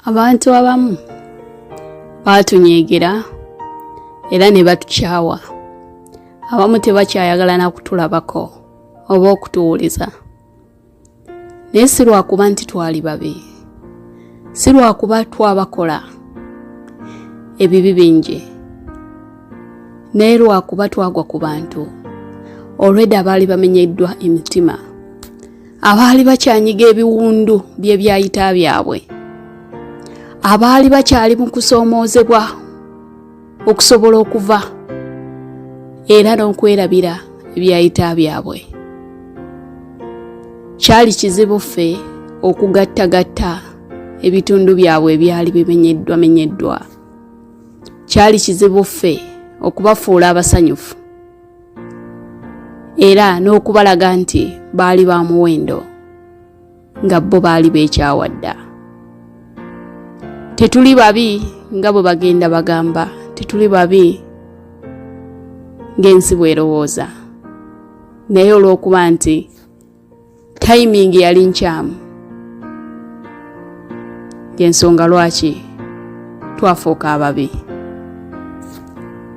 Abantu abamu baatunyiigira era ne batukyawa. Abamu tebakyayagala na kutulabako oba okutuwuliza. Naye si lwakuba nti twali babi, si lwakuba twabakola ebibi bingi, naye lwakuba twagwa ku bantu olwedda abaali bamenyeddwa emitima, abaali bakyanyiga ebiwundu by'ebyayita byabwe, abaali bakyali mu kusoomoozebwa okusobola okuva era n'okwerabira ebyayita byabwe. Kyali kizibu ffe okugattagatta ebitundu byabwe ebyali bimenyeddwamenyeddwa. Kyali kizibu ffe okubafuula abasanyufu era n'okubalaga nti baali ba muwendo nga bo baali beekyawa dda. Tetuli babi nga bwe bagenda bagamba, tetuli babi ng'ensi bw'erowooza, naye olw'okuba nti tayimingi yali nkyamu y'ensonga lwaki twafuuka ababi.